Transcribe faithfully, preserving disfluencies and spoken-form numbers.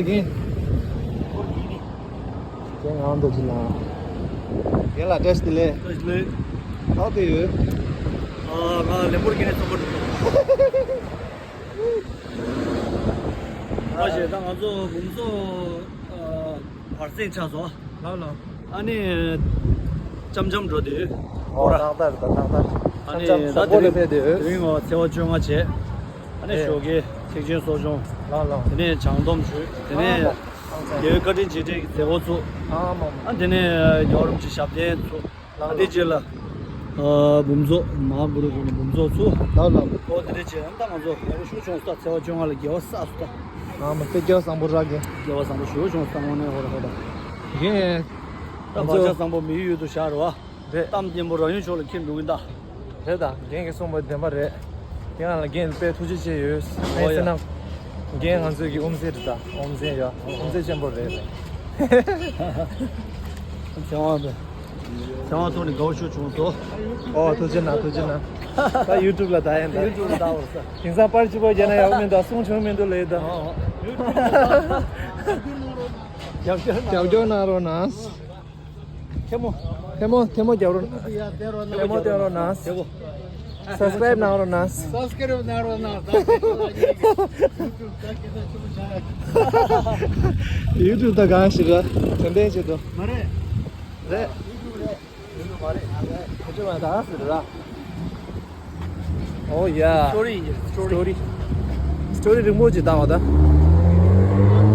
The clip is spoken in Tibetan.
རྒན། རྒན་ང་འདུག་ཅི་ལ། རྒན་ལགས་བཀྲ་ཤིས་བདེ་ལེགས། བཀྲ་ཤིས་བདེ་ལེགས། ག་པར་ཡོད། ཨ། ང་ལེམ་བོར་གི་ནི་ཚོང་པ་འགྲོ། ཨ་ཞེས་ད་ང་ཚོ་བུམ་ཚོ་ཨ་བར་གསེང་ཆགས་སོང་། ལགས་ལགས། ཨ་ནི། འཆམ་འཆམ་འགྲོ་དུས། ཨོ་ཏག་ཏག་རེད་ད་ཏག་ཏག། ཨ་ནི་འཆམ་འཆམ་ད་བཟང་པོ་ལ་དེ་ཕེབས་དུས། དེ་རིང་ངོ་ཚེས་པ་བཅོ་ལྔ་བྱས། ཨ་ནི་ཨེ། ཞོགས་ཀས་ཐེག་ཆེན་གསོ་སྦྱོང་། ལགས་ལགས། དེ་ནས་བྱང་སྡོམ་ཞུས། དེ་ནས་ཨ་མ། རྒྱལ་བའི་བཀའ་དྲིན་རྗེས་དྲན་གྱི་མཛད་སྒོ་ཚུགས། ཨ་མ་མ། ཨ་དེ་ནས་རྒྱལ་བ་རིན་པོ་ཆེ་ཞབས་བརྟན་ཚུགས། ལགས་ཨ་དེ་ལགས། རྗེས་ལ། ཨ་བུམ་ཚོགས་མ་གུ་རུ་གུ་ནི་བུམ་ཚོགས་ཚུགས། ལགས་ལགས། ཨོ་དེ་འདྲ་བྱས་ཨ་ད་ང་ཚོ་ཡག་པོ་ཞུ་བྱུང་ས། ཚེས་པ་བཅོ་ལྔ་ལ་དགེ་བ་བསགས་སུ་ད། ཨ་མ་དཔེ་སྐལ་བ་བཟང་པོ་རག་གི། དགེ་བ་བཟང་པོ་ཞུ་བྱུང་ས་དངོས་གནས་ཧོ་ར་ཧོ་ར། ཡིན། ད་ང་བག་ཆགས་ཚོ་བཟང་པོ་མི་ཡུལ་དུ་བཞག་རོགས། རེད། གཏམ་སྙན་པོ་རང་ཡུལ་ཕྱོགས་ལ་འཁྱེར་འགྲོ་གིན་ད། རེད་ད། རྒན་གྱིས་གསུངས་པ་བདེན་པ་རེད། རྒན་ལ་རྒན་དཔེ་ཐུགས་རྗེ་ཆེ་ཡོད། ཨོ་ཡ། ཨེ་ཟེར་ན། རྒན་ང་ཚོའི་གི་དབུ་མཛད་རེད་ད། དབུ་མཛད་ཡ། དབུ་མཛད་ཆེན་པོ་རེད། ཚེ་དབང་དེ། ཚེ་དབང་ཐོག་ནས་དགའ་བོ་ཤོར་བྱུང་སོ། ཨོ་ཐུགས་རྗེ་གནང་ཐུགས་རྗེ་གནང་། ད་ཡུ་ཊུབ་ལ་ད་ཡན་ད། ཡུ་ཊུབ་ལ་ད་བར་ས། དེང་སང་པར་ཅི་པར་རྒྱག་ན་ཡག་མིན་ད་གསུང་བྱུང་མིན་འདུག་ལེ་ད། ཨོ་ཨོ། ཡུ་ཊུབ་ལ་ད། རྒྱབ་སྐྱོར་གནང་རོགས་གནང་། ཐལ་མོ། ཐལ་མོ་ཐལ་མོ་རྒྱབ་རོགས། ཐལ་མོ་སྟོན་རོགས་གནང་། ཐལ་མོ། སབ་སི་ཀ་རེབ་གནང་རོགས་གནང་། སབ་སི་ཀ་རེབ་གནང་རོགས་གནང་། ཡུ་ཊུབ་ད་གང་ཞིག་ག་དོན་ལྡན་ཆེད་དུ། མ་རེད། རེད། ཡུ་ཊུབ་རེད། ཡུ་ཊུབ་མ་རེད། ཁོ་ཚོ་མ་ད་ཟེར་ར། ཨོ་ཡ། སི་ཊོ་རི་ཡིན་གྱི་རེད། སི་ཊོ་རི། སི་ཊོ་རི། སི་ཊོ་རི་རིང་པོ་ཅིག་བཏང་བ་ད།